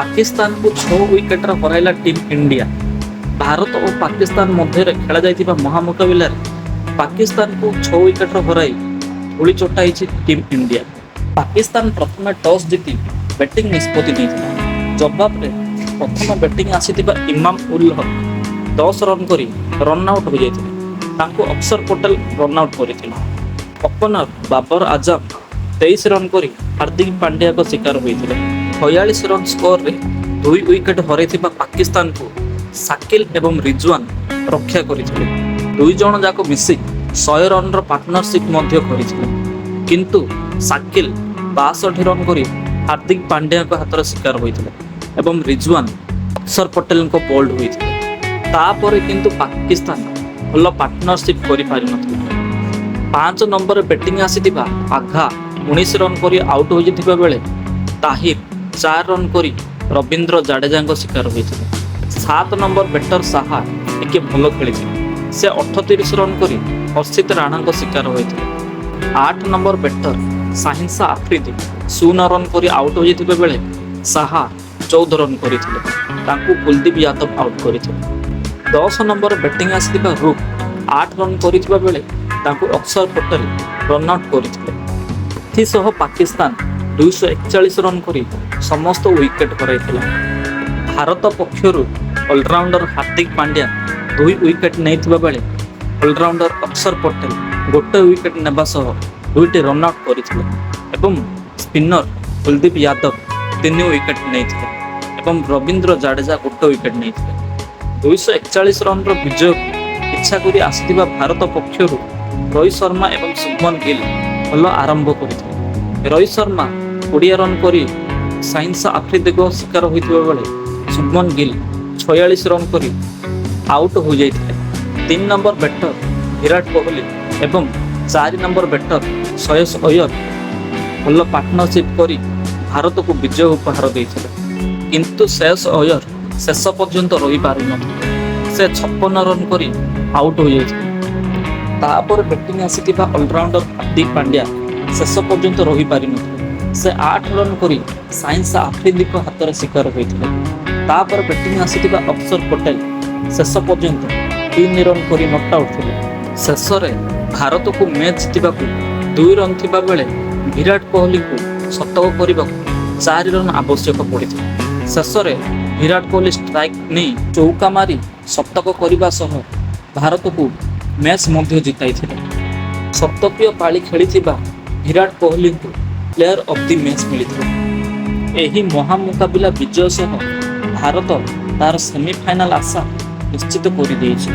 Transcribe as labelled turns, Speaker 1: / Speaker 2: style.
Speaker 1: ପାକିସ୍ତାନକୁ 6 ୱିକେଟରେ ହରାଇଲା ଟିମ୍ ଇଣ୍ଡିଆ। ଭାରତ ଓ ପାକିସ୍ତାନ ମଧ୍ୟରେ ଖେଳାଯାଇଥିବା ମହାମୁକାବିଲାରେ ପାକିସ୍ତାନକୁ 6 ୱିକେଟରେ ହରାଇ ଧୂଳି ଚଟାଇଛି ଟିମ୍ ଇଣ୍ଡିଆ। ପାକିସ୍ତାନ ପ୍ରଥମେ ଟସ୍ ଜିତି ବ୍ୟାଟିଂ ନିଷ୍ପତ୍ତି ନେଇଥିଲା। ଜବାବରେ ପ୍ରଥମ ବ୍ୟାଟିଂ ଆସିଥିବା ଇମାମ ଉଲ୍ ହକ୍ 10 ରନ୍ କରି ରନ୍ ଆଉଟ୍ ହୋଇଯାଇଥିଲେ। ତାଙ୍କୁ ଅକ୍ଷର ପଟେଲ ରନ୍ ଆଉଟ୍ କରିଥିଲେ। ଓପନର ବାବର ଆଜମ 23 ରନ୍ କରି ହାର୍ଦ୍ଦିକ ପାଣ୍ଡ୍ୟାଙ୍କ ଶିକାର ହୋଇଥିଲେ। 46 ରନ୍ ସ୍କୋରରେ 2 ୱିକେଟ୍ ହରାଇଥିବା ପାକିସ୍ତାନକୁ ସାକିଲ ଏବଂ ରିଜୱାନ ରକ୍ଷା କରିଥିଲେ। ଦୁଇ ଜଣ ଯାକ ମିଶି 100 ରନ୍ର ପାର୍ଟନରସିପ୍ ମଧ୍ୟ କରିଥିଲେ। କିନ୍ତୁ ସାକିଲ 62 ରନ୍ କରି ହାର୍ଦ୍ଦିକ ପାଣ୍ଡ୍ୟାଙ୍କ ହାତରେ ଶିକାର ହୋଇଥିଲେ ଏବଂ ରିଜୱାନ ଅକ୍ଷର ପଟେଲଙ୍କ ବୋଲ୍ଡ ହୋଇଥିଲେ। ତାପରେ କିନ୍ତୁ ପାକିସ୍ତାନ ଭଲ ପାର୍ଟନରସିପ୍ କରିପାରିନଥିଲା। 5 ନମ୍ବରରେ ବ୍ୟାଟିଂ ଆସିଥିବା ଆଘା 19 ରନ୍ କରି ଆଉଟ୍ ହୋଇଯାଇଥିବା ବେଳେ ତାହିର 4 ରନ୍ କରି ରବୀନ୍ଦ୍ର ଜାଡେଜାଙ୍କ ଶିକାର ହୋଇଥିଲେ। 7 ନମ୍ବର ବ୍ୟାଟର ସାହା ଟିକେ ଭଲ ଖେଳିଥିଲେ। ସେ 38 ରନ୍ କରି ହର୍ଷିତ ରାଣାଙ୍କ ଶିକାର ହୋଇଥିଲେ। 8 number batter Shaheen Shah Afridi 0 run କରି ଆଉଟ୍ ହୋଇଯାଇଥିବା ବେଳେ ସାହା 14 ରନ୍ କରିଥିଲେ। ତାଙ୍କୁ କୁଲଦୀପ ୟାଦବ ଆଉଟ୍ କରିଥିଲେ। 10 ନମ୍ବର ବ୍ୟାଟିଂ ଆସିଥିବା ରୁକ୍ 8 ରନ୍ କରିଥିବା ବେଳେ ତାଙ୍କୁ ଅକ୍ଷର ପଟେଲ ରନ୍ ଆଉଟ୍ କରିଥିଲେ। ଏଥିସହ ପାକିସ୍ତାନ 241 ରନ୍ କରି ସମସ୍ତ ୱିକେଟ୍ ହରାଇଥିଲା। ଭାରତ ପକ୍ଷରୁ ଅଲରାଉଣ୍ଡର ହାର୍ଦ୍ଦିକ ପାଣ୍ଡ୍ୟା 2 ୱିକେଟ୍ ନେଇଥିବା ବେଳେ ଅଲରାଉଣ୍ଡର ଅକ୍ଷର ପଟେଲ ଗୋଟେ ୱିକେଟ୍ ନେବା ସହ ଦୁଇଟି ରନ୍ ଆଉଟ୍ କରିଥିଲେ ଏବଂ ସ୍ପିନର କୁଲଦୀପ ୟାଦବ 3 ୱିକେଟ୍ ନେଇଥିଲେ ଏବଂ ରବୀନ୍ଦ୍ର ଜାଡେଜା ଗୋଟେ ୱିକେଟ୍ ନେଇଥିଲେ। 241 ରନ୍ର ବିଜୟକୁ ପିଛା କରି ଆସିଥିବା ଭାରତ ପକ୍ଷରୁ ରୋହିତ ଶର୍ମା ଏବଂ ଶୁଭମନ ଗିଲ୍ ଭଲ ଆରମ୍ଭ କରିଥିଲେ। ରୋହିତ ଶର୍ମା 20 ରନ୍ କରି ଶାହିନ ଶାହ ଆଫ୍ରିଦିଙ୍କ ଶିକାର ହୋଇଥିବା ବେଳେ ଶୁଭମନ ଗିଲ୍ 46 ରନ୍ କରି ଆଉଟ୍ ହୋଇଯାଇଥିଲେ। 3 ନମ୍ବର ବ୍ୟାଟର ବିରାଟ କୋହଲି ଏବଂ 4 ନମ୍ବର ବ୍ୟାଟର ଶ୍ରେୟସ ଅୟର ଭଲ ପାର୍ଟନରସିପ୍ କରି ଭାରତକୁ ବିଜୟ ଉପହାର ଦେଇଥିଲେ। କିନ୍ତୁ ଶ୍ରେୟସ ଅୟର ଶେଷ ପର୍ଯ୍ୟନ୍ତ ରହିପାରିନଥିଲେ। ସେ 56 ରନ୍ କରି ଆଉଟ୍ ହୋଇଯାଇଥିଲେ। ତାପରେ ବ୍ୟାଟିଂ ଆସିଥିବା ଅଲରାଉଣ୍ଡର ହାର୍ଦ୍ଦିକ ପାଣ୍ଡ୍ୟା ଶେଷ ପର୍ଯ୍ୟନ୍ତ ରହିପାରିନଥିଲେ। ସେ 8 ରନ୍ କରି ଶାହିନ ଶାହ ଆଫ୍ରିଦିଙ୍କ ହାତରେ ଶିକାର ହୋଇଥିଲେ। ତାପରେ ବ୍ୟାଟିଂ ଆସିଥିବା ଅକ୍ଷର ପଟେଲ ଶେଷ ପର୍ଯ୍ୟନ୍ତ 3 ରନ୍ କରି not out ଥିଲେ। ଶେଷରେ ଭାରତକୁ ମ୍ୟାଚ୍ ଜିତିବାକୁ 2 ରନ୍ ଥିବା ବେଳେ ବିରାଟ କୋହଲିଙ୍କୁ ଶତକ କରିବାକୁ 4 ରନ୍ ଆବଶ୍ୟକ ପଡ଼ିଥିଲା। ଶେଷରେ ବିରାଟ କୋହଲି ଷ୍ଟ୍ରାଇକ୍ ନେଇ ଚୌକା ମାରି ଶତକ କରିବା ସହ ଭାରତକୁ ମ୍ୟାଚ୍ ମଧ୍ୟ ଜିତାଇଥିଲେ। ଶତକୀୟ ପାଳି ଖେଳିଥିବା ବିରାଟ କୋହଲିଙ୍କୁ ପ୍ଲେୟାର ଅଫ୍ the match ମିଳିଥିଲା। ଏହି ମହାମୁକାବିଲା ବିଜୟ ସହ ଭାରତ ତାର ସେମିଫାଇନାଲ ଆଶା ନିଶ୍ଚିତ କରିଦେଇଛି।